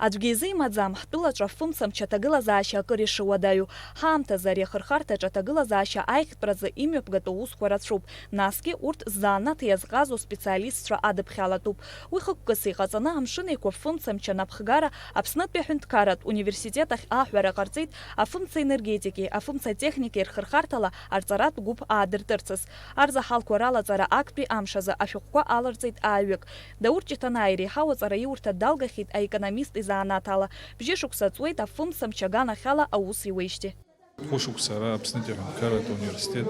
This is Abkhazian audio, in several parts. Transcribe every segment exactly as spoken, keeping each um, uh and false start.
Аӡәгьы изы имаӡам, ҳтәылаҿы афымцамч аҭагылазаашьа акыр ишыуадаҩу. Ҳаамҭазы ари ахырхарҭаҿы аҭагылазаашьа аиӷьтәразы имҩаԥгатәу аусқәа рацәоуп, насгьы урҭ ззаанаҭ иазҟазоу специалистцәа адыԥхьалатәуп. Уи хықәкыс иҟаҵаны Амшын Еиқәа фымцамч анапхгара Аԥснытәи аҳәынҭқарратә университет ахь аҳәара ҟарҵеит афымца-энергетики, афымца-техникеи рхырхарҭала арҵаратә гәыԥ аадыртырцаз. Арзаҳалқәа ралаҵара актәи амш азы ашәҟәқәа аларҵеит ааҩык. Даур Ҷыҭанаа иреиҳау аҵараиурҭа далгахьеит аекономист изанааҭ ала. Бжьышықәса ҵуеит афымцамч аганахьала аус иуеижьҭеи. Хәышықәса ара Аԥснытәи аҳәынҭқарратә университет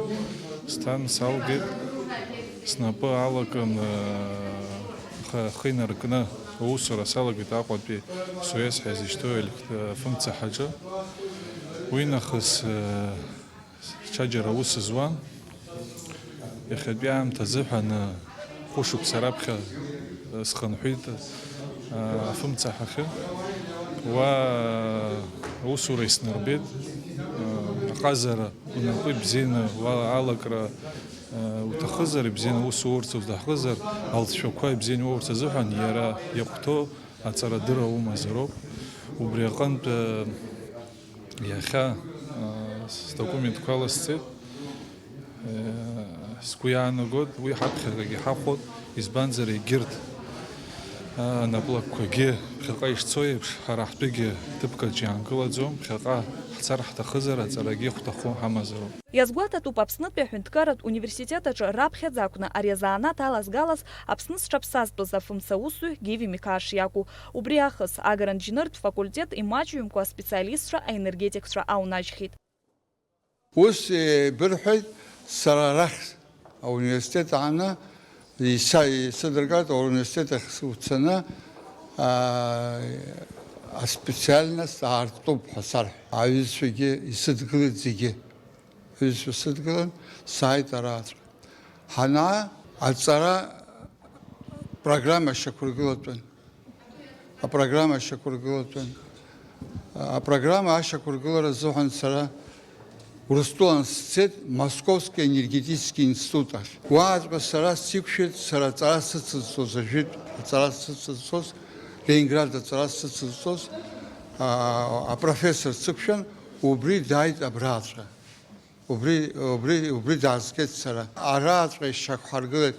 сҭан, салгеит. Снапы алакын, э, ха-, ахы инаркны аусура салагеит Аҟәатәи Суес ҳәа изышьҭоу елект-, э, фымцаҳаҿы. Уи нахыс, э, Ҽаџьара аус зуан. Иахьатәи аамҭа азыҳәан, хәышықәса раԥхьа схынҳәит, афымцаҳахьы. Уа аусура иснарбеит. Аҟазара унапы ибзианы, уа алакра уҭахызар, ибзианы аус уурц уҭахызар, алҵшәақәа ибзианы уоурц азыҳәан иара иахәҭоу аҵарадырра умазароуп. Убри аҟынтә, Иахьа, аа, сдокументқәа аласҵеит. Е, сгәы иаанагоит, уи ҳаԥхьагагьы ҳахәоит, избанзар, егьырҭ, аа, наплакқәагьы ԥхьаҟа ишцо еиԥш, ҳара ҳтәыгьы ҭыԥкаҿ иаанкылаӡом, ԥхьаҟа ҳцар ҳҭахызар, аҵарагьы хәҭахо ҳамазароуп. Иазгәаҭатәуп Аԥснытәи аҳәынҭқарратә университет аҿы раԥхьаӡа акәны ари азанааҭ алазгалаз Аԥсны зҽаԥсазтәыз афымца усзуҩ Гиви Миқаш иакәу. Убри аахыс агран-џьныртә факультет имаҷҩымкәа аспециалистцәа аенергетикцәа аунажьхьеит. Ус еибырҳәеит, сара арахь ауниверситет ааны иса-, исыдыргартә ауниверситет ахь уцаны, аа, аспециальность аартуп ҳәа сарҳәеит. Аҩызцәагьы исыдгылеит зегьы. Ҩызцәа сыдгылан, сааит араҟаҵәҟьа. Ҳанаа, аҵара программа шьақәыргылатәын. Апрограмма шьақәыргылатәын. Апрограмма ашьақәыргылара азыҳәан сара Урыстәылан сцеит, Московский энергетический институт ахь. Уаҟаҵәҟьа сара сиқәшәеит, сара аҵара сыцызҵоз, ажәытә аҵара сыцызҵоз, Ленинград аҵара сыцызҵоз, а, апрофессор сықәшәан, убри дааит абраҟаҵәҟьа. Убри, убри, убри даазгеит сара. Араҟаҵәҟьа ишьақәҳаргылеит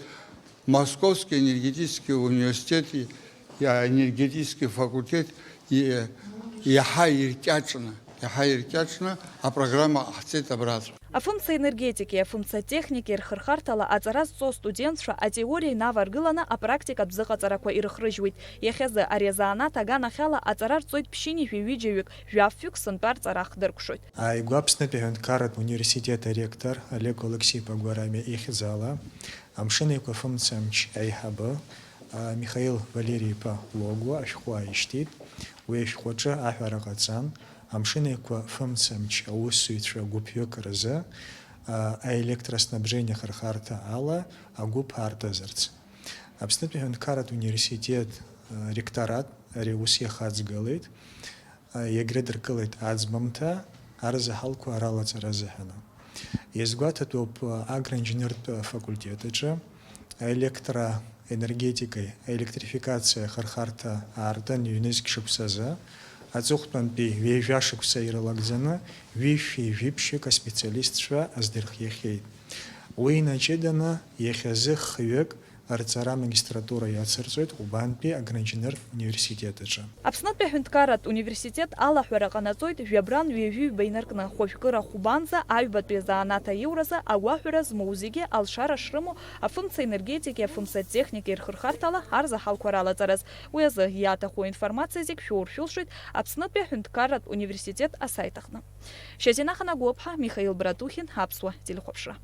Московский энергетический университет, иа-, энергетический факультет, и-, иаҳа иркьаҿны, иаҳа иркьаҿны апрограмма ҟаҳҵеит абраҟаҵәҟьа. Афымца-энергетикеи афымца-техникеи рхырхарҭала аҵара зҵо астудентцәа атеориа инаваргыланы апрактикатә зыҟаҵарақәа ирыхрыжьуеит. Иахьазы ари азанааҭ аганахьала аҵара рҵоит ԥшьынҩажәи ҩыџьаҩык, жәафҩык сынтәа рҵара ахдыркәшоит. Ааигәа Аԥснытәи аҳәынҭқарратә университет аректор Олег Алексеи-иԥа Гәарамиа ихьӡала Амшын Еиқәа фымцамч аиҳабы, а, Михаил Валери-иԥа Логәуа ашәҟәы ааишьҭит. Уи ашәҟәаҿы аҳәара ҟаҵан, Амшын Еиқәа фымцамч аусзуҩцәа гәыԥҩык рзы, а, аелектроснабжение ахырхарҭа ала агәыԥ аартызарц. Аԥснытәи аҳәынҭқарратә университет, а, ректорат ари аус иахаҵгылеит. Иагьрыдыркылеит аӡбамҭа арзаҳалқәа ралаҵара азыҳәан. Иазгәаҭатәуп, агроинженертә факультет аҿы аелектроенергетикеи аелектрификациеи ахырхарҭа аартын ҩнызқь шықәсазы, аҵыхәтәантәи ҩажәа шықәса ирылагӡаны ҩышәи жәиԥшьҩык аспециалистцәа аздырхиахьеит. Уи инаҷыданы иахьазы хҩык рҵара амагистратура иацырҵоит Ҟәбантәи агроинженертә университет аҿы. Аԥснытәи аҳәынҭқарратә университет алаҳәара ҟанаҵоит жәабран ҩажәи ҩба инаркны, хәажәкыра хәбанӡа аҩбатәи азанааҭ аиуразы агәаҳәара змоу зегьы алшара шрымоу афымца-энергетикеи афымца-техникеи рхырхарҭала арзаҳалқәа ралаҵараз. Уи азы иаҭаху аинформациа зегь шәоуршәылшоит Аԥснытәи аҳәынҭқарратә университет асайт аҟны. Шьазина Ханагәыԥҳа, Михаил Братухин, Аԥсуа телехәаԥшра.